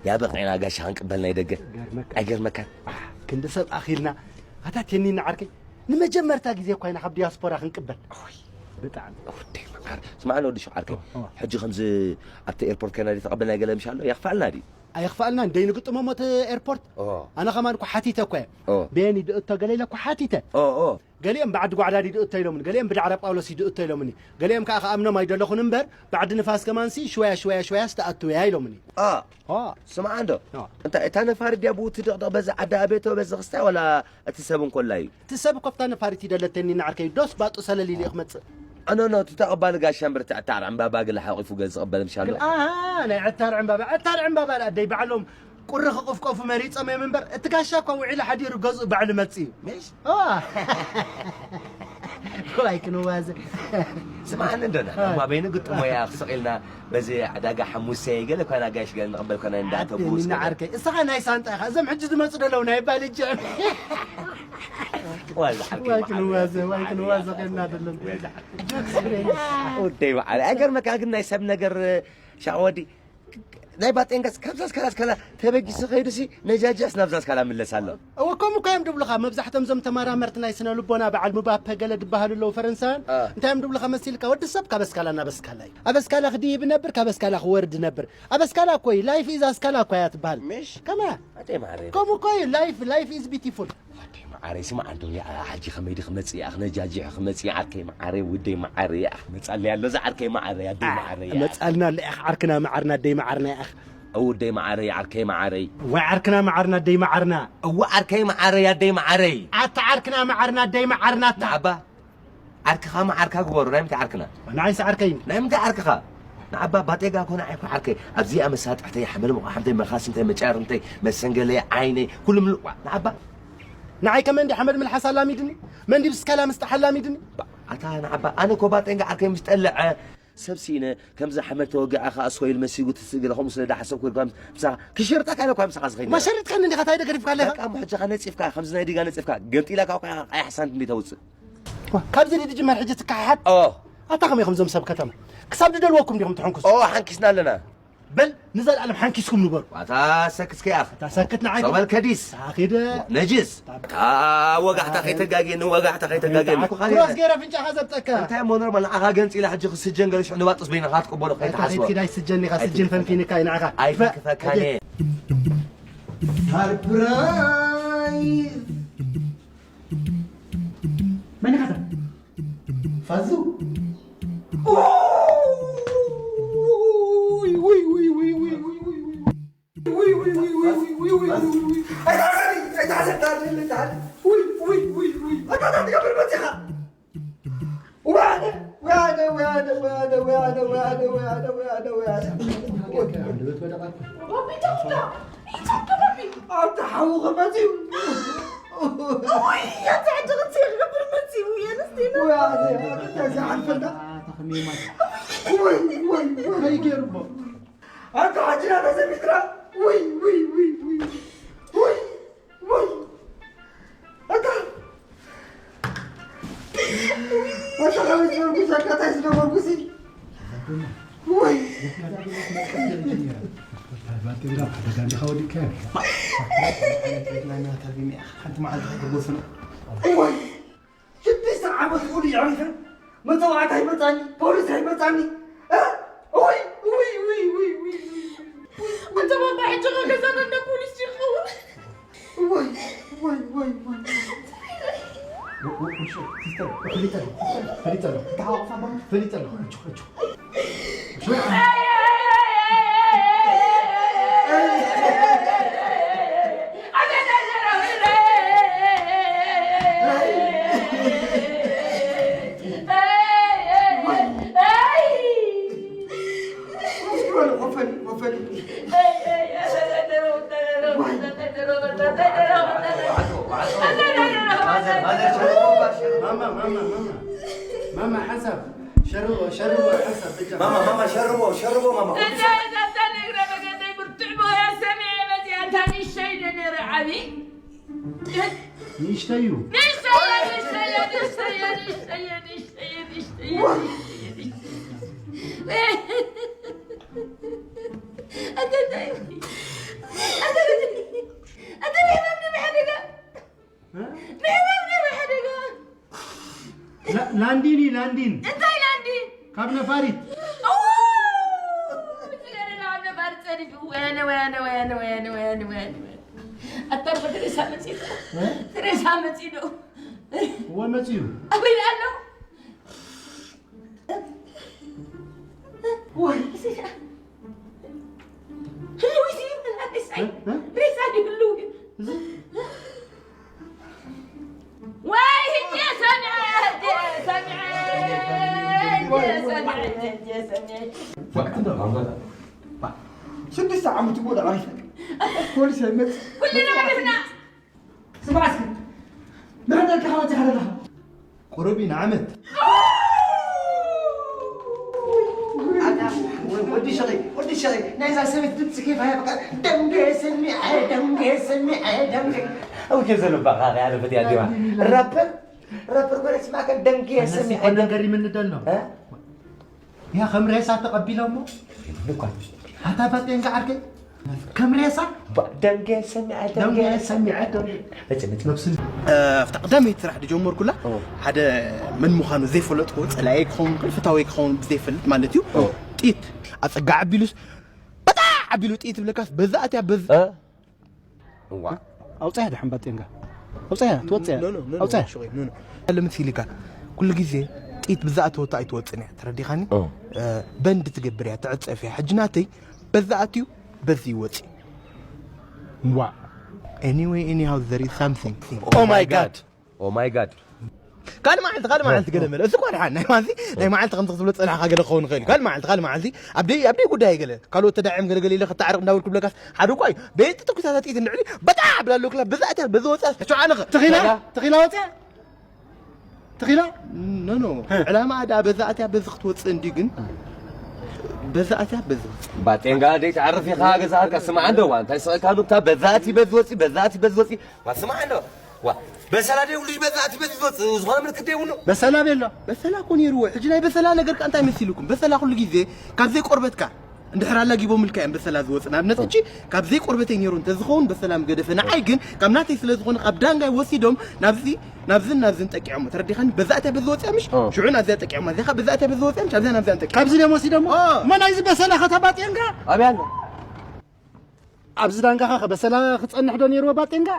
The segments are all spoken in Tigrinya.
ዳበቕ ኢና ጋሻ ክንቅበል ናይ ደገ። ገርመካ። ኣይገርመካን? ኣሕ፣ ክንዲ ሰብ ኣኺልና። ኣታ ቴኒና ዓርከይ፣ ንመጀመርታ ግዜ እኳ ኢና ካብ ዲያስፖራ ክንቅበል። ብጣዕሚ። ወደይ መዓር። ስማዕ፣ ወዲ ሸው ዓርከይ። ኦ፣ ኦ። ሕጂ ከምዚ ኣብቲ ኤርፖርት ከይና ድዩ ተቐበልና ገለ ምሽ ኣሎ? የኽፋልና ድዩ? ኣየኽፋልና፣ እንደይ ንግጥሞ ሞት ኤርፖርት። ኦ። ኣነ ከማን እኮ ሓቲተ እኮ እየ። ኦ። ቤኒ ድእቶ ገለ ኢለ እኮ ሓቲተ። ኦ፣ ኦ። ገሊኦም ብዓዲ ጓዕዳድ ይድእቶ ኢሎምኒ፣ ገሊኦም ብዳዕረ ጳውሎስ ይድእቶ ኢሎምኒ፣ ገሊኦም ከዓ ክኣምኖም ኣይደለኹን እምበር፣ ብዓዲ ንፋስ ከማንሲ ሽወያ፣ ሽወያ፣ ሽወያ ዝተኣትውያ ኢሎምኒ። ኣ፣ ኦ። ስምዓ እንዶ። ኦ። እንታይ፣ እታ ነፋሪት ድያ ብኡ ትድቕድቕ በዚ ዓዲ ኣቤቶ በዚ ክስታይ ዋላ እቲ ሰብ እንኮላ እዩ? እቲ ሰብ እኮ ኣብታ ነፋሪት ይደለተኒ ንዓርከይ፣ ዶስ ባጡ ሰለል ኢሉ እዩ ክመጽእ። ኖ፣ ኖ፣ እቲ ተቐባሊ ጋሻ እምበር፣ እቲ ዕታር ዕምባባ ግለ ሓቂፉ ገዝ ዝቕበል ምሻሎ። ግን፣ ኣሃ፣ ናይ ዕታር ዕምባባ፣ ዕታር ዕምባባ ደኣ ኣደይ ባዕሎም ቁሪ ክቕፍቀፉ መሪጾም እዮም እምበር፣ እቲ ጋሻ እኳ ውዒሉ ሓዲሩ ገዝኡ ባዕሉ መጽእ እዩ። ምሽ? ኦ። ዋይ ክንዋዘ። ስምዓኒ እንዶ፣ ና፣ ኣይ። እማ በይኑ ግጥሞ እያ ክስቕ ኢልና፣ በዚ ዕዳጋ ሓሙሴ ገለ እኳ ናጋሽ ገለ ንቕበል ኮነ እንዳ ኣደይ ተብውስ ሚና ገለ። ዓርከይ፣ እስኻ ናይ ሳንጣ ኢኻ። እዞም ሕጂ ዝመጹ ዘለዉ ናይ ባልጅ። ዋይ ዝዓርከይ ዋይ መዓር ክንዋዘ፣ እያ። ዋይ ክንዋዘ ኸና ደለን። ዋይ ዝዓርከይ። ወደይ መዓር። ኣይገርመካ ግን ናይ ሰብ ነገር ሻወዲ ናይ ባጤንጋስ ካብዛ ስካላ ስካላ ተበጊሱ ኸይዱሲ ነጃጅያስ ናብዛ ስካላ ምለስ ኣሎ። እወ፣ ከምኡ እኮ እዮም ድብሉኻ። መብዛሕቶም እዞም ተመራመርቲ ናይ ስነ ልቦና በዓል ምባፔ ገለ ድበሃሉ ኣለዉ ፈረንሳውያን። አ። እንታይ እዮም ድብሉኻ መሲልካ? ወዲ ሰብ ካብ ኣስካላ ናብ ኣስካላ እዩ። ኣብ ኣስካላ ክድይብ ነብር፣ ካብ ኣስካላ ክወርድ ነብር። ኣብ ኣስካላ እኮ እዩ። ላይፍ ኢዝ ኣስካላ እኮ እያ ትበሃል። ምሽ? ከመያ? ኣደይ መዓረይ። ከምኡ እኮ እዩ። ላይፍ፣ ላይፍ ኢዝ ቢቲፉል። ኣደይ መዓረይ፣ ስምዓ እንዶ፣ ያ፣ ሕጂ ከመይ ድዩ ክመጽእ? ኣኽ ነጃጅ ክመጽእ፣ ዓርከይ መዓረይ፣ ውደይ መዓረይ፣ ኣኽ መጻለይ ኣሎ፣ እዛ ዓርከይ መዓረይ፣ ኣደይ ኣ፣ መዓረይ፣ ኣኽ። መጻልና ኣሎ፣ ኣኽ ዓርክና መዓርና፣ ኣደይ መዓርና፣ ኣኽ። እው፣ ኣደይ መዓረይ፣ ዓርከይ መዓረይ። እዋይ ዓርክና መዓርና፣ ኣደይ መዓርና። እው፣ ዓርከይ መዓረይ፣ ኣደይ መዓረይ። ኣታ ዓርክና መዓርና፣ ኣደይ መዓርና፣ ኣታ። ንዓባ፣ ዓርክኻ መዓርካ ግበሮ። ናይ ምንታይ ዓርክና? ንዓይስ ዓርከይ። ናይ ምንታይ ዓርክኻ? ንዓባ ባጤጋ እኮ ንዓይ እኮ ዓርከይ። ኣብዚኣ መሳጥሕተይ፣ ሓመድ መቑሓምተይ፣ መኻሲምተይ፣ መጫርምተይ፣ መሰንገለይ፣ ዓይነይ፣ ኩሉ ምልቋ። ንዓባ። ንዓይ ከመ እንዲ ሓመድ ምልሓስ ኣላሚድኒ? መን ዲ ብስካላ ምስጣሕ ኣላሚድኒ? ባ-፣ ኣታ ንዓባ፣ ኣነ እኮ ባጤንጋ ዓርከይ ምስ ጠልዐ፣ ሰብ ስኢነ፣ ከምዚ ሓመድ ተወጊዐ ከኣ ስኮይል መሲጉ ትስእ ገለ ከምኡ ስለ ዝሓሰብኩ ኢልካ ምስ-፣ ምሳኻ ክሸርጠካ ኢለ እኳ ምሳኻ ዝኸይድ ነይረ። መሸርጥካኒ እንዲኻ፣ እንታይ ዶ ገዲፍካ ኣለኻ? በቃ እሞ ሕጂ ኸኣ ነጺፍካ፣ ከምዚ ናይ ዲጋ ነጺፍካ፣ ገምጢላካ እኳ ቀያሕ ሳንት እንዲ ተውጽእ። ዋ፣ ካብዚ ድዩ ዝጅመር ሕጂ ትከሓሓት? ኦ። ኣታ ከመይ ኢኹም እዞም ሰብ ከተማ? ክሳብ ዝደልወኩም ዲኹም ትሕንኩሱ? ኦ፣ ሓንኪስና ኣለና። በል፣ ንዘለኣለም ሓንኪስኩም ንበሩ። ኣታ ሰክት ከይኣኽ። ኣታ ሰክት ንዓይ። ጸበል ከዲስ። ኣኺደ። ነጅስ። ኣታ ወጋሕታ ከይተጋግየኒ፣ ወጋሕታ ከይተጋግየኒ። ክሮስ ገይረ ኣፍንጫኻ ዘብጠካ። እንታይ እሞ ኖርማል፣ ንዓኻ ገንጺለ ሕጂ ክስጀን ገለ ሽዑ ንባጥስ በይንኻ ክትቅበሎ ኣታ ከይትሓስቦ። ከይትኪድ ኣይስጀን ኢኻ፣ ስጀን ኣይትንከፈካን። ፈንፊንካ ኢና ኢኻ። ኣይትንከፈካን። ፈ-፣ እየ። ሰርፕራይዝ! መን ኢኻ እዛ? ፋዙ። ውይ፣ ውይ፣ ውይ። ውይ፣ ውይ፣ ውይ። ኣይትሓዘኒ፣ ኣይትሓዘኒ፣ ኣይትሓዘኒ። ውይ፣ ውይ፣ ውይ፣ ውይ። ኣታ እንታይ ትገብር መፂኻ? ወያነ፣ ወያነ፣ ወያነ። ኣታ ሓውኺ መፂኡ። ውይ፣ ኣታ ሕጂ ክንስየ ክገብር መፂኡ፣ የንስቲና። ወያነ፣ ኣታ እንታይ ዝሓልፈና? ኣታ ከመይ ማለት? ውይ፣ ውይ፣ ውይ። ከመይ ገይሩ እሞ? ኣታ ሕጂ ናታ ዘሚትራ። ውይ፣ ውይ፣ ውይ፣ ውይ። ውይ፣ ውይ። ኣታ፣ ኣታ ከመይ ዝበልኩ ሻካታይ ዝነበርኩ ሲ። ወይ። ሓንቲ መዓልቲ ክትጎስና። ወይ። ሽዱሽተ ዓመት ሙሉ የዕሪፈ። መተባዕታ ይመጻኒ፣ ፖሊስ ይመጻኒ። እ? ወይ፣ ወይ፣ ወይ። ኣንተ ባባ፣ ሕጂ ከ ገዛና እንደ ፖሊስ ይኸውን? ወይ፣ ወይ፣ ወይ፣ ወይ። ወ-፣ ወ-፣ ውሽ-፣ ሲስተር፣ ፈሊጠ ኣለኹ፣ ሲስተር፣ ፈሊጠ ኣለኹ። ተሓዋቕፋ ባባ፣ ፈሊጠ ኣለኹ። ሕጂ፣ ሕጂ። ማማ፣ ማማ፣ ማማ። ማማ፣ ሓንሳብ ሸርቦ፣ ሸርቦ፣ ሓንሳብ ብቻ። ማማ፣ ማማ፣ ሸርቦ፣ ሸርቦ፣ ማማ። እዛ፣ እዛ፣ እዛ ነግረ መገደይ ብርቱዕ ቦያ ሰሚዐ መዚኣ፣ እታ ንእሽተይ ዶ ነይረ ዓቢ? ንእሽተይ እዩ። ንእሽተይ እያ፣ ንእሽተይ እያ፣ ንእሽተይ እያ፣ ንእሽተይ እያ፣ ንእሽተይ እያ፣ ንእሽተይ እያ። ኣታ እንታይ? ላንዲን እንታይ ላንዲ ካብ ነፋሪት። ዝገደለ ካብ ነፋሪት ጸዲፉ። ወያነ፣ ወያነ፣ ወያነ፣ ወያነ፣ ወያነ፣ ወያነ፣ ወያነ። ኣታ ሬሳ መጺኡ። እ? ሬሳ መጺኡ። እወ መጺኡ። ኣበይ ኣሎ? ወይ። ህልው እዩ፣ ሬሳ እዩ፣ እ? ሬሳ እዩ፣ ህልው እዩ። እዚ? ወይ፣ ህጂ ሰሚዐ፣ ህጂ ሰሚዐ፣ ህጂ ሰሚዐ፣ ህጂ ሰሚዐ። ስድስተ ዓመት እኮ ደኣ ፖሊስ ኣይመጽእ። ኩልና ዓሪፍና። ስማዕ እስኪ፣ ንኽንደልካ ከማን ትሓደላ። ቁሩብ ኢና ዓመት። ወዲ ሸቐይ፣ ወዲ ሸቐይ፣ ናይዛ ሰበይቲ ድምፂ ከይፋ እያ፣ በቃ፣ ደንገ ሰሚዐ፣ ደንገ ሰሚዐ፣ ደንገ። ኣው ኬፍ ዘሎ ባኻ፣ ያለ ፈትያ ዲዋ። ራፐር፣ ራፐር ጎረ ስማከ ደንገ ሰሚዐ፣ ደንገ። ነገር ይምንደል ነው። እ? ያ ከም ሬሳ ተቐቢሎሞ። ኣታ ባጤንጋ ዓርከይ፣ ከም ሬሳ። ባ-፣ ደንገ ሰሚዐ፣ ደንገ ደንገ ሰሚዐ፣ ደንገ። መቸ፣ መቸ። ነብሲ። እ፣ ኣብታ ቀዳመይቲ ስራሕ ዝጀመርኩላ፣ ኦ። ሓደ መን ምዃኑ ዘይፈለጥኩ፣ ጸላኢ ክኸውን ይኽእል፣ ፍታወይ ክኸውን ብዘይፈልጥ ማለት እዩ። ኦ። ጥይት ኣጸጋ ኣቢሉስ፣ በጣዕ ኣቢሉ ጥይት ይብለካስ፣ በዛ ኣትያ በዝ-፣ እ? እዋ። ኣውጽያ ድሓን ባጤንጋ። ኣውጽያ፣ ትወጽያ። ኖ፣ ኖ፣ ኖ፣ ኖ፣ ኣውጽያ። ሽቆይ፣ ኖ፣ ኖ። ለምን ሲሊካ? ኩሉ ግዜ ጥይት ብዛ ኣተወታ ኣይትወጽን እያ። ተረዲኻኒ? ኦ። እ፣ በንድ ትገብር እያ፣ ትዕጸፍ እያ። ሕጂ ናተይ በዛ ኣትዩ፣ በዚ ይወጽእ። ዋ። Anyway, anyhow, there is something. Oh my God. Oh my God. ካልእ መዓልቲ፣ ካልእ መዓልቲ ገለ መለ። እዚ እኮ ደሓን ናይ መዓልቲ፣ ናይ መዓልቲ ከምዚ ክትብሎ ጸናሕካ ገለ ክኸውን ይኽእል እዩ። ካልእ መዓልቲ፣ ካልእ መዓልቲ ኣብ ደይ፣ ኣብ ደይ ጉዳይ ገለ። ካልኦት ተዳዒም ገለ ገለ ኢለ ክተዓርቕ እንዳበልኩ ብለካስ ሓደ እኳ እዩ። በየንጢ ተኩሳታ ጥይት እንድዕሊ በጣዕ ብላ ኣለኩላ፣ በዛ እትያ፣ በዚ ወጻ፣ ተቸዓነኸ። ተኺላ፣ ተኺላ ወጻ። ተኺላ? ኖ፣ ኖ። ህ። ዕላማ ደኣ በዛ እትያ፣ በዚ ክትወጽእ እንዲ ግን። በዛ እትያ፣ በዚ ወጻ። ባጤንጋ ደይ ትዓርፍ ኢኻ ገዛኻ ስማዕ እንደዋ፣ እንታይ ስቕ ኢልካ ኑብታ፣ በዛ እቲ በዚ ወጺ፣ በዛ እቲ በዚ ወጺ። ዋ፣ ስማዕ ኣሎ። ዋ፣ በሰላ ደይ ውልጅ በዛ እቲ በዚ ወጽ-፣ ዝኾነ ምልክት ደይ ውሉ። በሰላ ቤሎ። በሰላ እኮ ነይርዎ። ሕጂ ናይ በሰላ ነገር ከ እንታይ መሲልኩም? በሰላ ኩሉ ግዜ ካብ ዘይቆርበትካ እንድሕር ኣላጊቦምልካ እዮም በሰላ ዝወጽእ። ንኣብነት ሕጂ ካብ ዘይቆርበተይ ነይሩ እንተዝኸውን በሰላ ምገደፈ። ንዓይ ግን ካብ ናተይ ስለ ዝኾነ ካብ ዳንጋይ ወሲዶም ናብዚ፣ ናብዝን ናብዝን ጠቂዖሞ። ተረዲኻኒ? በዛ እትያ በዚ ወጽያ ምሽ? ኦ። ሽዑ ናብዚያ ጠቂዖማ። እዚኣ ከ በዛ እትያ በዚ ወጽያ ምሽ? ኣብዚያ ናብዚያን ጠቂዖማ። ካብዚ ደሞ ወሲዶሞ? ኦ። መን ኣይዚ በሰላ ኸታ ባጤንጋ? ኣበይ ኣሎ? ኣብዚ ዳንጋኻ ከ በሰላ ክጸንሕ ዶ ነይርዎ ባጤንጋ?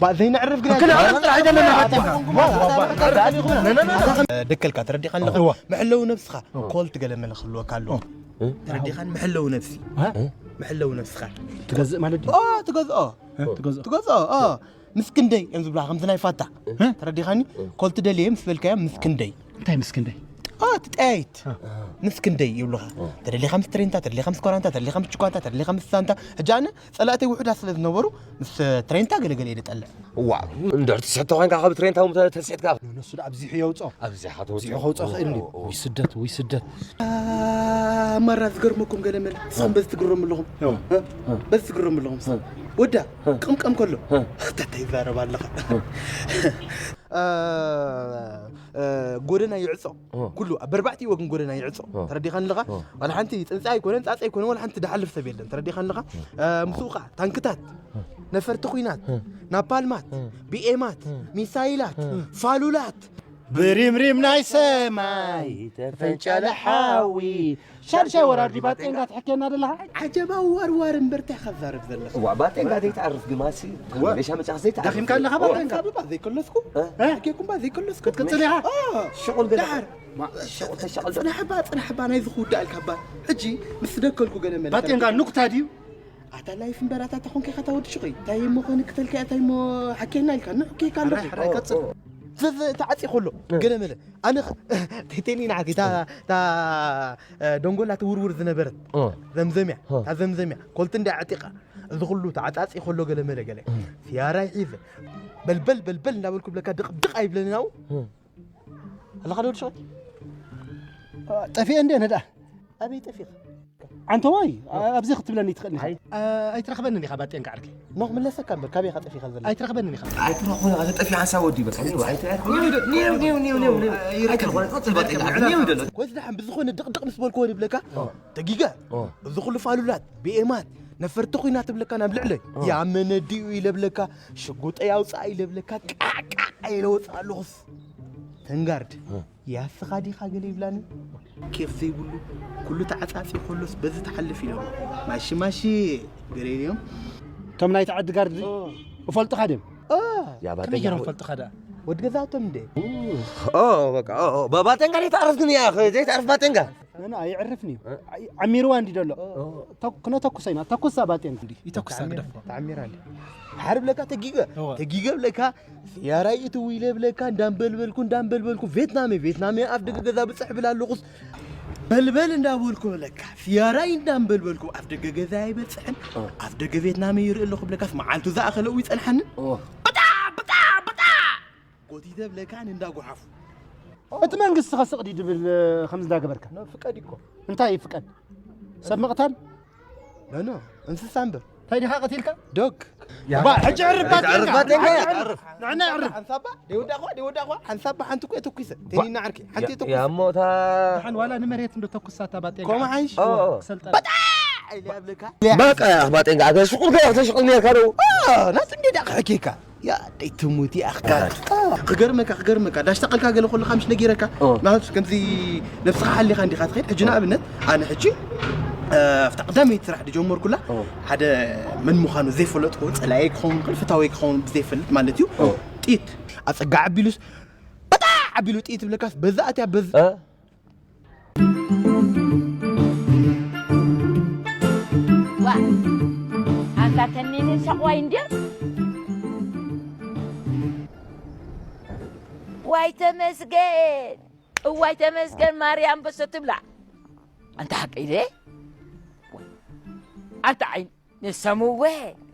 ባ-፣ ዘይነዕርፍ ግን ክልተ ዓመት ጥራሕ ኣይደለና ባጤንጋ። ደከልካ ተረዲኻ ኣለኻ። እዋ። መሐለዊ ነብስኻ እዋ። ኮልት ገለ መለ ክህልወካ ኣለዎ። እ? ተረዲኻን መሐለዊ ነብሲ። እ? መሐለዊ ነብስኻ። ትገዝእ ማለት ድዩ? ኦ፣ ትገዝኦ። እ? ትገዝኦ። ትገዝኦ፣ ኦ። ምስ ክንደይ እዮም ዝብሉኻ፣ ከምዚ ናይ ፋታ። እ? ተረዲኻኒ? ኮልት ደልየ ምስ በልካዮም ምስ ክንደይ። እንታይ ምስ ክንደይ? ኦ፣ ትጠያይት። እ። ምስ ክንደይ ይብሉኻ። እ። ተደሊኻ ምስ ትሬንታ፣ ተደሊኻ ምስ ኮራንታ፣ ተደሊኻ ምስ ችኳንታ፣ ተደሊኻ ምስ ሳንታ። ሕጂ ኣነ ጸላእተይ ውሑዳት ስለ ዝነበሩ ምስ ትሬንታ ገለገለ እየ ዝጠልዕ። እዋ፣ እንድሕር ትስሕቶ ኮይንካ ካብ ትሬንታ እውን ተ-፣ ተስሒትካ። ንሱ ደኣ ኣብዚሑ የውጽኦ። ኣብዚሓ ተውጽኦ። ኣብዚሑ ከውጽኦ ክእል እንድዩ። ኦ፣ ኦ። ውይ ስደት፣ ውይ ስደት። ኣ፣ ማራ ዝገርመኩም ገለ መለ። ንስኹም በዚ ትግረሙ ኣለኹም። እ። እ? በዚ ትግረሙ ኣለኹም። እ። ወዳ፣ እ። ቅምቀም ከሎ። እ። ተታ ይዛረብ ኣለኻ። እ። እ፣ እ፣ ጎደና ይዕጾ። እ። ኩሉ ኣብ በርባዕቲ ወገን ጎደና ይዕጾ። እ። ተረዲኻኒ ኣለኻ? እ። ዋላ ሓንቲ ጽንጻ ኣይኮነን፣ ጻጸ ኣይኮነን፣ ዋላ ሓንቲ ድሓልፍ ሰብ የለን። ተረዲኻኒ ኣለኻ? እ። እ፣ ምስኡ ኸዓ ታንክታት፣ እ። ነፈርቲ ኲናት፣ እ። ናፓልማት፣ እ። ቢኤማት፣ እ። ሚሳይላት፣ እ። ፋሉላት፣ ብሪምሪም ናይ ሰማይ ተፈንጨለ ሓዊ። ሻድሻይ ወራር ዲባ ጤንጋ ትሕኬና ደለኻ? ዓጀባ ዋርዋር እምበር እንታይ ኸዛርብ ዘለኻ? እዋ፣ ባጤንጋ ዘይትዓርፍ ግማሲ፣ ዋ። ሬሻ መጫኽ ዘይትዓርፍ። ደኺምካ ኣለኻ ኦ። ባጤንጋ? ኣበባ ዘይከለስኩ? እ? እ? ሓኬኩም ባ ዘይከለስኩ? ክትቅጽል ኢኻ? ኦ፣ ሽቑል ገለ። ደሓር። ማ-፣ ሽቑል ተሸቕል ዶ? ጽናሕባ፣ ጽናሕባ፣ ናይዚ ክውዳእ ኢልካ ባ። ሕጂ ምስ ደከልኩ ገለ መለ ባጤንጋ ኑክታ ድዩ? ኣታ ላይፍ እምበር ኣታ ተኾንካ ኢኻ እታ ወዲ ሽቑይ። እንታይ እሞ ኾነ ክተልካ እያ፣ እንታይ እሞ ሓኬና ኢልካ፣ ንሕኬካ ኣለኹ። ሓራይ፣ ሓራይ፣ ቀጽል። ኦ፣ ኦ። ዘ-፣ ዘ-፣ ተዓጺ ከሎ፣ እ። ገለ መለ። ኣነ ኸ-፣ ቴቴኒ ንዓኪ፣ እታ፣ እታ፣ እ፣ ደንጎላ ትውርውር ዝነበረት እ። ዘምዘምያ፣ እ። እታ ዘምዘምያ፣ ኮልቲ እንዳ ኣዕጢቓ፣ እዚ ኩሉ ተዓጻጺ ከሎ ገለ መለ ገለ። እ። ሲያራይ ሒዘ፣ በልበል፣ በልበል እንዳበልኩ ብለካ ድቕ፣ ድቕ ኣይብለንን ኣብኡ። እ። ኣለኻ ዶ ወዲ ሽቑይ? ጠፊኤ እንደ ነዳ። ኣበይ ጠፊኻ? ኣንተ ወይ፣ ኣብዚ ክትብለኒ ትኽእል ኢኻ። ኣይ-፣ ኣይትረኽበንን ኢኻ ባጤንጋ ዓርከይ። ኖ፣ ክምለሰካ እምበር፣ ካበይ ኢኻ ጠፊኻ ዘለኻ? ኣይትረኽበንን ኢኻ። ኣይትረኽቦ፣ ኣነ ጠፊኣ ሓንሳብ ወዲ በቃ። ኒው፣ ኣይትረኽቦ፣ ኒው፣ ኒው፣ ኒው፣ ኒው። ኣይትረኽቦ፣ ቀጽል ባጤንጋ፣ ኒው፣ ኒው። ወይስ ደሓን ብዝኾነ ድቕድቕ ምስ በልክዎ ንብለካ? ኦ። ተጊገ። ኦ። እዚ ኩሉ ፋሉላት፣ ቢኤማት፣ ነፈርቲ ኩናት ትብለካ ናብ ልዕለይ። ያመነ ድዩ ኢለ ብለካ፣ ሽጉጠይ ኣውፅኣ ኢለ ብለካ፣ ቃዕቃዕ ኢለ ወፅኣ ኣለኹስ። ተንጋርድ፣ ያስኻ ዲኻ ገለ ይብላኒ? ኬፍ ዘይብሉ፣ ኩሉ ተዓፃፂ ከሎስ በዚ ትሓልፍ ኢሎም። ማሺ ማሺ፣ ገለ ኢሎም። እቶም ናይቲ ዓዲ ጋርድ እፈልጥኻ ድዮም? እ፣ ያ ከመይ ገይሮም ባጤንጋ ፈልጥኻ ደኣ? ወዲ ገዛውቶም እንደ? ኦ፣ በቃ፣ ኦ፣ ኦ፣ ባ-፣ ባጤንጋ ዘይትዓርፍ ግን እያ፣ ዘይትዓርፍ ባጤንጋ። ኣነ ኣይዕርፍን እዩ። ኣይ-፣ ዓሚርዋ እንዲ ደሎ። ኦ። ተኩ-፣ ክነተኩሰ ኢና። ተኩሳ ባጤንጋ። ይተኩሳ ግደፎ። ተዓሚራ እንዲ። ሓር ብለካ ተጊገ። እወ። ተጊገ ብለካ፣ ስያራይ እትው ኢለ ብለካ፣ እንዳንበልበልኩ፣ እንዳንበልበልኩ፣ ቬትናመ፣ ቬትናመ፣ ኣፍ ደገ ገዛ ብፅሕ ብላ ኣለኹስ፣ በልበል እንዳበልኩ ብለካ፣ ስያራይ እንዳንበልበልኩ፣ ኣፍ ደገ ገዛ ኣይበፅሕን፣ ኣፍ ደገ ቬትናመ ይርኢ ኣለኹ ብለካስ፣ መዓልቱ ዝኣኸለ እው ይፀንሓኒ። ኦ። ብጣ፣ ብጣ፣ ብጣ! ጎቲተ ብለካ ንእንዳ ጓሓፉ። እቲ መንግስቲ ኸስቕ ድዩ ድብል፣ እ፣ ከምዚ እንዳገበርካ? ኖ፣ ፍቀድ እኮ። እንታይ ይፍቀድ? ሰብ ምቕታል? ኖ፣ ኖ፣ እንስሳ እምበር። እንታይ ዲኻ ቀቲልካ? ዶግ። ባ፣ ሕጂ ዕርፍ ባጤንጋ። ዕርፍ ባጤንጋ። ዕርፍ። ንዕና ዕርፍ። ሓንሳባ፣ ደይወዳእኳ፣ ደይወዳእኳ፣ ሓንሳባ ሓንቲ እኮ የተኩሰ። ቴኒና ዓርኪ፣ ሓንቲ ያ-፣ የተኩሰ። ያሞ እታ ደሓን ዋላ ንመሬት እንዶ ተኩሳታ ባጤንጋ። ኮማ ሓንሽ? ኦ፣ ኦ። ክሰልጠና። በጣ! ኢለ ያብለካ። በቃ፣ ያኽ ባጤንጋ፣ ኣተ ሽቁል ገይራ ተሽቁል ነርካ ዶ? ኦ፣ ናቱ እንዴ ዳ ክሕኬካ። ያ፣ ደይ ትሙት ይኣኽካ። ክገርመካ፣ ክገርመካ፣ ዳሽታ ቀልካ ገለ ከለኻ ምሽ ነጊረካ። ኦ። ማለት ከምዚ ነብስኻ ሓሊኻ እንዲኻ ትኸይድ። ሕጂ ንኣብነት፣ ኣነ ሕጂ፣ እ፣ ኣብታ ቀዳመይቲ ስራሕ ድጀመርኩላ፣ ኦ። ሓደ መን ምዃኑ ዘይፈለጥኩ፣ ጸላኤ ክኸውን ይኽእል፣ ፍታወይ ክኸውን ብዘይፈልጥ ማለት እዩ። ኦ። ጥይት፣ ኣጸጋ ዓቢሉስ፣ በጣ ዓቢሉ ጥይት ብለካስ፣ በዛ ኣትያ፣ በዝ-፣ እ? ዋ፣ ኣንታ ተኒንን ሸቕዋይ እንድያ። ዋይ ተመስገን፣ እዋይ ተመስገን ማርያም በሶ ትብላ። ኣንታ ሓቀይ ደ? ኣንታ ዓይኒ ንሰምወ፣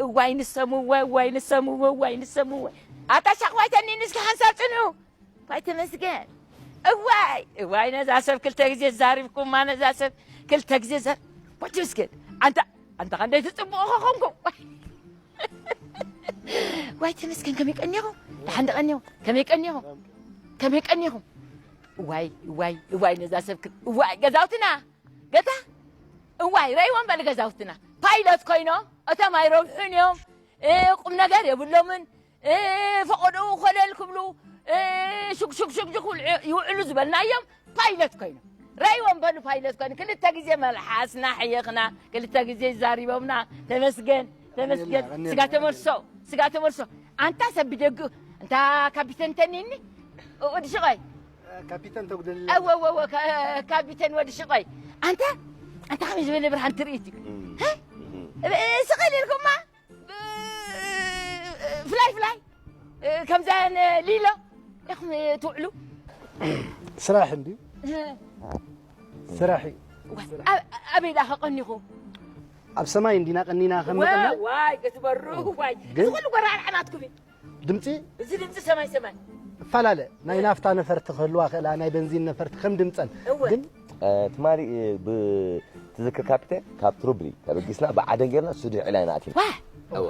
እዋይ ንሰምወ፣ እዋይ ንሰምወ፣ እዋይ ንሰምወ። ኣታ ሸቕዋይ ተኒን እስኪ ሓንሳብ ጽንኡ። እዋይ ተመስገን። እዋይ፣ እዋይ ነዛ ሰብ ክልተ ግዜ ዛሪብኩማ፣ ነዛ ሰብ ክልተ ግዜ ዘር-፣ እዋይ ተመስገን። ኣንታ፣ ኣንታ ኸንደይ ትጽብቑ ኸኾንኩም። ዋይ ተመስገን፣ ከመይ ቀኒኹም? ደሓን ዶ ቀኒኹም? ከመይ ቀኒኹም? ከመይ ቀኒኹም? እዋይ፣ እዋይ፣ እዋይ ነዛ ሰብ ክል-፣ እዋይ ገዛውትና። ገታ እዋይ፣ ረእይዎም በል ገዛውትና። ፓይለት ኮይኖም፣ እቶም ኣይረብሑን እዮም። እ፣ ቁም ነገር የብሎምን። እ፣ ፈቐዶኡ ኮለል ክብሉ፣ እ፣ ሹግ፣ ሹግ፣ ሹግ፣ ሹግ ክብሉ ይውዕሉ ዝበልናዮም ፓይለት ኮይኖም። ረእይዎም በሉ ፓይለት ኮይኖም። ክልተ ግዜ መልሓስና ሕየኽና፣ ክልተ ግዜ ዛሪቦምና። ተመስገን፣ ተመስገን። ቀኒልና፣ ስጋ ቀኒልና። ተመልሶ፣ ስጋ ተመልሶ። ኣንታ ሰብ ብደግ፣ ኣንታ ካፒተን ተኒኒ፣ ወዲ ሽቐይ። ካፒተን ተጉደል። እወ፣ እወ፣ እወ፣ ካ-፣ ካፒተን ወዲ ሽቐይ። ኣንታ፣ ኣንታ ከመይ ዝበለ ብርሃን ትርኢት እዩ። እም። ሀ? እም። እ-፣ ስቕ ኢልኩማ? ብ-፣ ፍላይ፣ ፍላይ። እ፣ ከምዘን ሊሎ ኢኹም ትውዕሉ? ስራሕ እንድዩ። እ። ስራሕ እዩ። ዋ፣ ኣብ-፣ ኣበይ ደኣ ከቐኒኹም? ኣብ ሰማይ እንዲና ቀኒና ከም ዋይ፣ ንቕመጥ። ዋይ፣ ክትበሩ፣ ዋይ። ግን እዚ ኩሉ ጎራርዓ ናትኩም እዩ። ድምፂ? እዚ ድምፂ ሰማይ ሰማይ። እፈላለ። ናይ ናፍታ ነፈርቲ ክህልዋ ክእላ፣ ናይ በንዚን ነፈርቲ ከም ድምፀን። እወ። ግን እ፣ ትማሊ፣ እ፣ ብ-፣ ትዝክር ካፒቴን? ካብ ትሩብሊ ተበጊስና ብዓደን ጌርና ሱዲ ዕላይና ኣቲና። ዋ! እወ።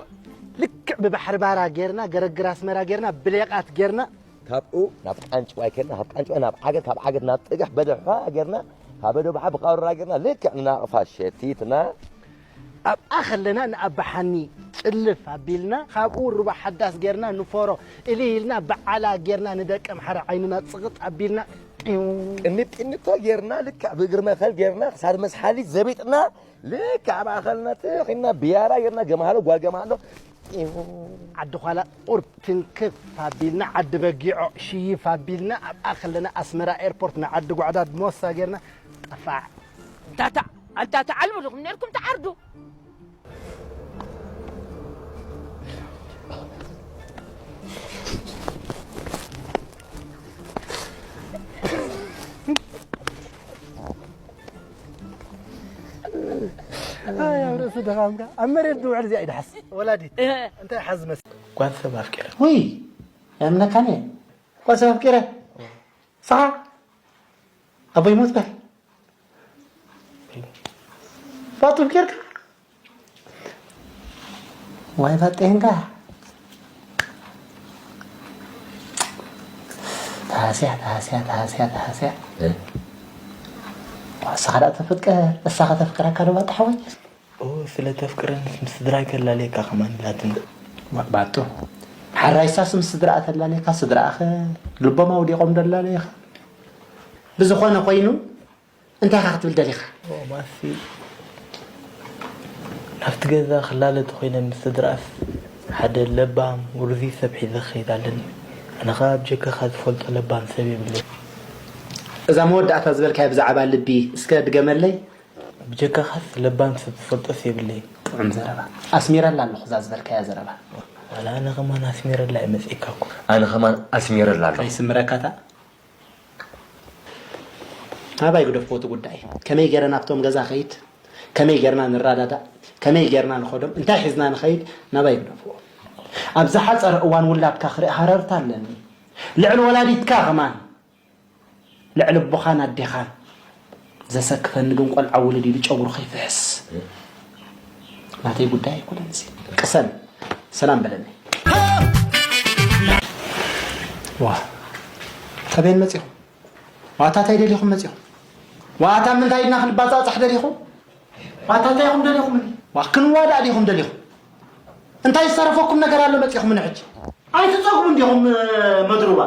ልክዕ ብባሕሪ ባራ ጌርና፣ ገረግር ኣስመራ ጌርና፣ ብሌቓት ጌርና። ካብኡ ናብ ቃንጭዋይ ኬድና፣ ካብ ቃንጭዋይ ናብ ዓገት፣ ካብ ዓገት ናብ ጥጋሕ በደብሓ ጌርና፣ ካብ በደብሓ ብቃሩራ ጌርና፣ ልክዕ ንናቕፋ ሸቲትና። ኣብኣ ከለና ንኣባሓኒ ጥልፍ ኣቢልና፣ ካብኡ ሩባ ሓዳስ ጌርና ንፎሮ እልህ ኢልና፣ በዓላ ጌርና ንደቂ ኣምሓራ ዓይንና ጽቕጥ ኣቢልና፣ ጢው። ቅንጥ ቅንጦ ጌርና፣ ልክዕ ብእግሪ መኸል ጌርና፣ ክሳድ መስሓሊት ዘቢጥና፣ ልክዕ ኣብ ኣኸልና ትኺና፣ ብያራ ጌርና፣ ገምሃሎ፣ ጓል ገምሃሎ፣ ጢው። ዓዲ ዃላ ቁርብ ትንክፍ ኣቢልና፣ ዓዲ በጊዖ ሽይፍ ኣቢልና፣ ኣብኣ ከለና ኣስመራ ኤርፖርት ንዓዲ ጓዕዳድ ሞሳ ጌርና፣ ጠፋዕ። ኣንታ ታ-፣ ኣንታ ተዓልቡ ዲኹም ነርኩም ትዓርዱ? ኣይ፣ ኣብ ርእሲ ድኻምካ ኣብ መሬት ዝውዕል እዚኣ ይድሓስ። ወላዲት፣ እ። እንታይ ሓዝ መስ-? ጓል ሰብ ኣፍቂረ። ውይ፣ ያምነካኒ። ጓል ሰብ ኣፍቂረ። ሳዓ ኣቦይ ሞት በል። ባጡፍ ጌርካ። ዋይ ባጤንጋ። ተሃስያ፣ ተሃስያ፣ ተሃስያ፣ ተሃስያ። እ? ንስኻ ደኣ ተፍቅር፣ ንሳ ከተፍቅረካ ዶ ባጣ ሓወይ? ኦ፣ ስለ ተፍቅረንስ ምስ ስድራይ ከላለየካ ከማን ኢላትኒ። ባ-፣ ባጡ። ሓራይሳስ ምስ ስድራኣ ተላለየካ፣ ስድራኣኸ ልቦም ኣውዲቖም ደላለየኻ? ብዝኾነ ኮይኑ፣ እንታይ ኢኻ ክትብል ደሊኻ? ኦ፣ ማሲ፣ ናብቲ ገዛ ክላለ ተኾይነ ምስ ስድራኣስ ሓደ ለባም ውርዙይ ሰብ ሒዘ ክኸይድ ኣለኒ። ኣነ ኸኣ ብጀካኻ ዝፈልጦ ለባም ሰብ የብለይ። እዛ መወዳእታ ዝበልካዮ ብዛዕባ ልቢ እስከ ድገመለይ። ብጀካኻስ ለባም ሰብ ዝፈልጦስ የብለይ። ጥዑም ዘረባ። ኣስሚረላ ኣለኹ እዛ ዝበልካያ ዘረባ። ዋላ ኣነ ከማን ኣስሚረላ እየ መጺእካ እኮ። ኣነ ከማን ኣስሚረላ ኣለኹ። ከይስምረካታ? ናባይ ግደፍዎ እቲ ጉዳይ። ከመይ ገይረ ናብቶም ገዛ ኸይድ? ከመይ ጌርና ንረዳዳእ? ከመይ ጌርና ንኸዶም? እንታይ ሒዝና ንኸይድ? ናባይ ግደፍዎ። ኣብ ዝሓጸረ እዋን ውላድካ ክርኢ ሃረርታ ኣለኒ። ልዕሊ ወላዲትካ ከማን። ልዕሊ ኣቦኻን ኣዴኻን ዘሰክፈኒ ግን ቆልዓ ውልድ ኢሉ ጨጉሩ ከይፍሕስ ናተይ ጉዳይ ኣይኮነን። እዚ ቅሰን ሰላም በለኒ። ዋ፣ ተበየን መጺኹም? ዋታ እንታይ ደሊኹም መጺኹም? ዋታ ምንታይ ኢድና ክንባጻጻሕ ደሊኹም? ዋታ እንታይ ኢኹም ደሊኹም? ዋ ክንዋዳእ ዲኹም ደሊኹም? እንታይ ዝተረፈኩም ነገር ኣሎ መጺኹም ሕጂ? ኣይትጸግቡን ዲኹም መድሩባ?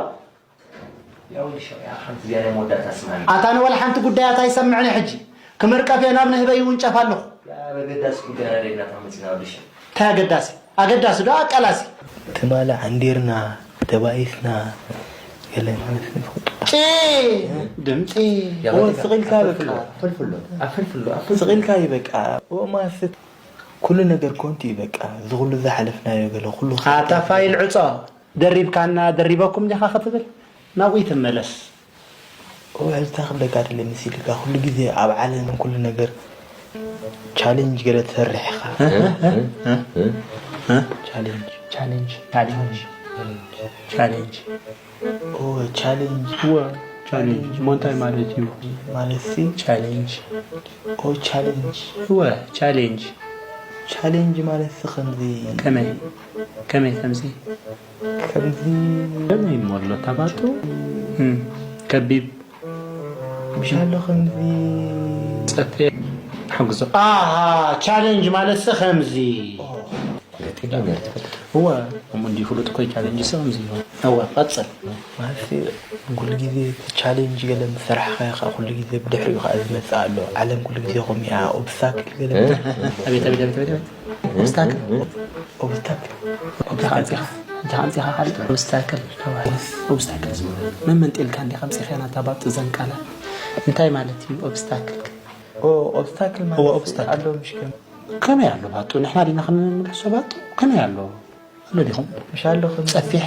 ያው ልሻው ያ ሓንቲ እዚኣ ናይ መወዳእታ ስማኒ። ኣታ ንወላ ሓንቲ ጉዳያት ኣይሰምዕን ሕጂ። ክምርቀፍ እየ ናብ ንህበይ ይውንጨፍ ኣለኹ። ያ በገዳሲ ጉዳይ ናደይና ተመጺና ወዲ ሻው። እንታይ ኣገዳሲ? ኣገዳሲ ዶ ኣቃላሲ? ትማሊ ዓንዲርና፣ ተባኢስና፣ ገለ ማለት ንፍቕድ። ጭ! ድምጺ። ያ ኦ፣ በቃ፣ ስቕ ኢልካ በቃ። ኣፈልፍሎ፣ ኣፈልፍሎ፣ ኣፈልፍሎ። ስቕ ኢልካ እዩ በቃ። ኦ፣ ማስት። ኩሉ ነገር ኮንቱ እዩ በቃ። እዚ ኩሉ ዝሓለፍናዮ ገለ ኩሉ ኣታ ፋይል ዕጾ። ደሪብካና፣ ደሪበኩም ዲኻ ክትብል? ናብኡ ይትመለስ። ኦ፣ ሕዚ እንታይ ክብለካ ደለ መሲልካ? ኩሉ ግዜ ኣብ ዓለም ኩሉ ነገር ቻሌንጅ ገለ ትሰርሕ ኢኻ። እ? እ? እ? እ? ቻሌንጅ። ቻሌንጅ። ቻሌንጅ። ቻሌንጅ። ኦ፣ ቻሌንጅ። እወ፣ ቻሌንጅ። እሞ እንታይ ማለት እዩ? ማለት ሲ? ቻሌንጅ። ኦ፣ ቻሌንጅ። እወ፣ ቻሌንጅ። ቻሌንጅ ማለት ሲ ከምዚ። ከመይ? ከመይ ከምዚ? ከምዚ። ከመይ እሞ ኣሎ ታባቱ? እም፣ ከቢብ። ምሻሎ ከምዚ። ጸፌ። ሓግዞ። ኣሃ፣ ቻሌንጅ ማለት ሲ ከምዚ። ኦ። ገጢመ ነይረ ትፈልጥ? እወ፣ ከምኡ እንዲዩ ፍሉጥ እኮ እዩ፣ ቻሌንጅ ሲ ከምዚ እዩ። እወ፣ ቀጽል። ማለት ኩሉ ግዜ እቲ ቻሌንጅ ገለ ምስ ሰራሕካዮ ከኣ ኩሉ ግዜ ብድሕሪኡ ከኣ ዝመጽእ ኣሎ። ዓለም ኩሉ ግዜ ከምኡ እያ፣ ኦብስታክል ገለ። እ? ኣቤት፣ ኣቤት፣ ኣቤት፣ ኣቤት፣ ኣቤት። ኦብስታክል። እ? ኦብስታክል። እንታይ ኣምጺኻ? እንታይ ኣምጺኻ ካልእ? ኦብስታክል። ኦብስታክል። መን መንጢልካ እንዲኻ ኣምጺኻያ ናታ ባጡ ዘን ቃላት? እንታይ ማለት እዩ ኦብስታክል? ኦ፣ ኦብስታክል ማለት እወ፣ ኦብስታክል። ኣሎ ምሽ ከም ከመይ ኣሎ ባጡ? ንሕና ዲና ክንምልሶ ባጡ? ከመይ ኣሎ? ኣሎ ዲኹም? ምሽ ኣሎ ከምዚ። ጸፊሕ።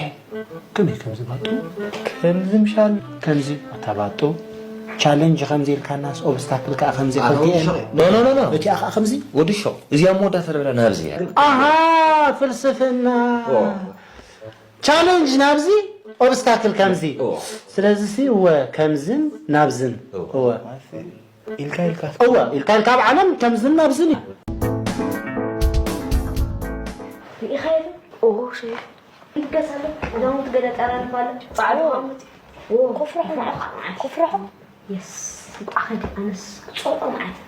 ከመይ ከምዚ ባጡ? ከምዚ ምሽ ኣሎ። ከምዚ ኣታ ባጡ። ቻሌንጅ ከምዚ ኢልካናስ ኦብስታክል ከኣ ከምዚ ኣነ ክልቲኤን። ወዲ ሸቕ። ኖ፣ ኖ፣ ኖ፣ ኖ። እቲኣ ከኣ ከምዚ። ወዲ ሸቕ። እዚኣ መወዳእታ ተረብላ ናብዚ እያ። ኣሃ፣ ፍልስፍና። ኦ። ቻሌንጅ ናብዚ፣ ኦብስታክል ከምዚ። ኦ። ስለዚ ሲ እወ ከምዝን ናብዝን። ኦ። እወ። ኢልካ ኢልካ። እወ፣ ኢልካ ኢልካ ኣብ ዓለም ከምዝን ናብዝን እዩ። ርኢኻዮ ዶ? ኦ፣ ሸይ። ይትገስ ኣሎ። ክዳውንቲ ገለ ጠራርፍ ኣሎ። ጻዕዳ ክዳውንቲ። ኦ፣ ኮፍርሖ። ኮፍርሖ። የስ። እንቋዕ ከዲ ኣነስ ክጸልኦ መዓት።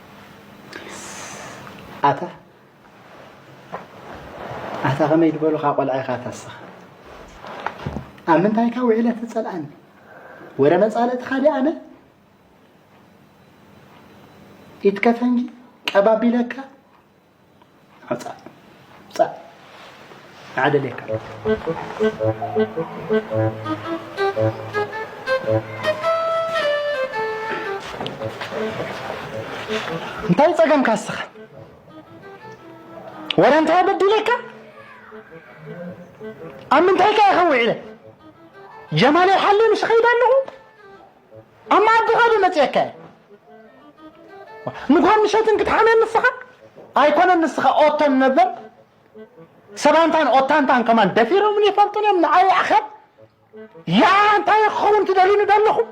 የስ። ኣታ፣ ኣታ ከመይ ዝበሉኻ ቆልዓ ኢኻ ኣታ እስኻ? ኣብ ምንታይካ ውዒለ ትጸልኣኒ? ወረ መጻለእትኻ ድየ ኣነ? ኢትከፈ እንጂ ቀባቢለካ። ኣውጻእ። ውጻእ። ንዓደልየካ። እንታይ ጸገምካ እስኻ? ወረ እንታይ በዲለካ? ኣብ ምንታይ ከ ኢኻ ውዒለ? ጀማል ሓልየ ምሽ ኸይድ ኣለኹ? ኣብ መኣድኻ ዶ መጽየካ እየ? ንጓል ምሸትን ክትሓምየን ንስኻ? ኣይኮነን ንስኻ ኦቶን ነበር። ሰባንታን ኦታንታን ከማን ደፊሮምን ይፈልጡን እዮም ንዓይ ኣኸብ። ያ እንታይ ክኸውን ትደልዩኒ ዶ ኣለኹም?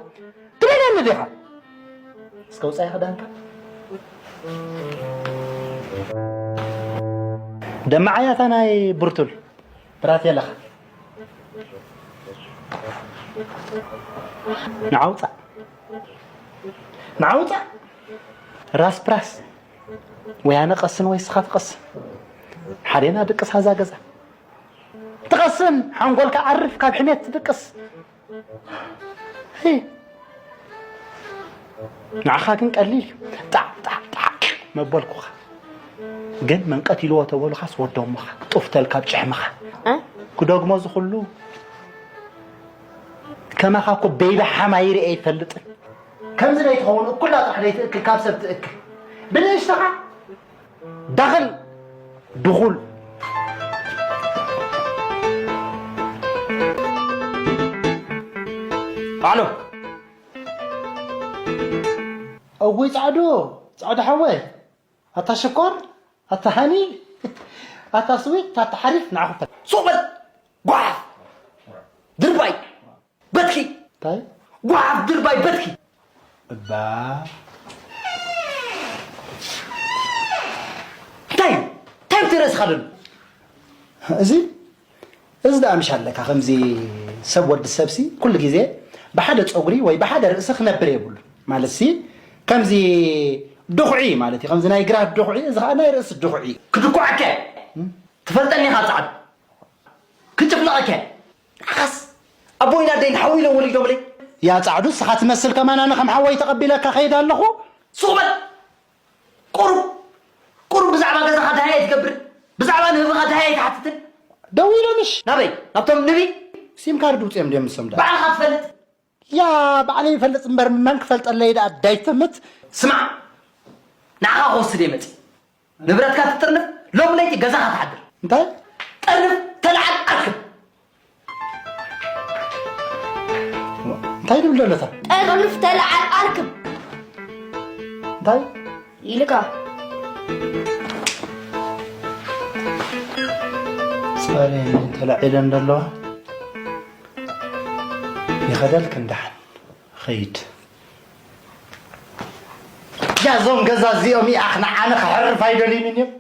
ትደልየኒ ዲኻ? እስከ ውጻኢ ክዳንካ። ደማዓያታ ናይ ብርቱል ብራቴላኻ። ንዓውጻ። ንዓውጻ። ራስ ፕራስ። ወይ ኣነ ቀስን ወይ ስኻ ትቐስን። ሓዴና ድቅስ ሃዛ ገዛ። ትቐስን፣ ሓንጎልካ ዓርፍ ካብ ሕሜት ትድቅስ። ሂ። ንዓኻ ግን ቀሊል እዩ። ጣዕ፣ ጣዕ፣ ጣዕ መበልኩኻ። ግን መንቀት ኢልዎ ተበሉኻስ ወዶሞኻ። ጡፍተል ካብ ጭሕምኻ። እ? ክደግሞ ዝኽሉ ከማኻ እኮ በይበ ሓማይሪ ኣይፈልጥን። ከምዚ ደይትኸውን እኩላ ጥራሕ ደይትእክል ካብ ሰብ ትእክል። ብንእሽተኻ ዳኽል ድኹል። ኣሎ። እውይ ጻዕዱ፣ ጻዕዱ ሓወይ። ኣታ ሽኮር፣ ኣታ ሃኒ፣ ኣታ ስዊት፣ ኣታ ሓሪፍ፣ ንዓኹም ፈ- ሱቕ በል! ጓሓፍ! ድርባይ! በትኪ! እንታይ? ጓሓፍ ድርባይ በትኪ! እባ። እንታይ? እንታይ ኣብቲ ርእስኻ ዘሎ? እዚ፣ እዚ ደኣ ምሽ ኣለካ፣ ከምዚ ሰብ ወዲ ሰብሲ ኩሉ ግዜ ብሓደ ጸጉሪ ወይ ብሓደ ርእሲ ክነብር የብሉን። ማለትሲ፣ ከምዚ ድኹዒ ማለት እዩ፣ ከምዚ ናይ ግራት ድኹዒ፣ እዚ ኸኣ ናይ ርእሲ ድኹዒ። ክድኩዓከ? እም? ትፈልጠኒ ኢኻ ጻዕዱ። ክጭፍለቐከ? ንዓኻስ ኣቦይን ኣደይን ሓዊ ኢሎም ወሊዶምለይ። ያ ጻዕዱ፣ ንስኻ ትመስል ከማን ኣነ ከም ሓወይ ተቐቢለካ ከይድ ኣለኹ። ሱቕ በል! ቁሩብ፣ ቁሩብ ብዛዕባ ገዛኻ ደሃይ ኣይትገብርን? ብዛዕባ ንህብኻ ደሃይ ኣይትሓትትን? ደው ኢሎምሽ። ናበይ? ናብቶም ንቢ? ሲም ካርድ ውፅኦም ድዮም ንሶም ደኣ? ባዕልኻ ትፈልጥ? ያ፣ ባዕለይ ይፈልጥ እምበር መን ክፈልጠለይ ደኣ ዳይተምት? ስማዕ፣ ንዓኻ ክወስድ እየ መፂእ። ንብረትካ ትጥርንፍ፣ ሎም ለይቲ ገዛኻ ትሓድር። እንታይ? ጠርንፍ፣ ተልዓል፣ ኣርክብ። እንታይ ድብል ዘሎ እታ? ጠርንፍ፣ ተልዓል፣ ኣርክብ። እንታይ? ኢልካ። ጸሬ ተላዒለን ዘለዋ። ይኸደልክን ደሓን። ኸይድ። ያዞም ገዛ እዚኦም ይኣኽ ንዓነ ክሕርፍ ኣይደልዩን እዮም።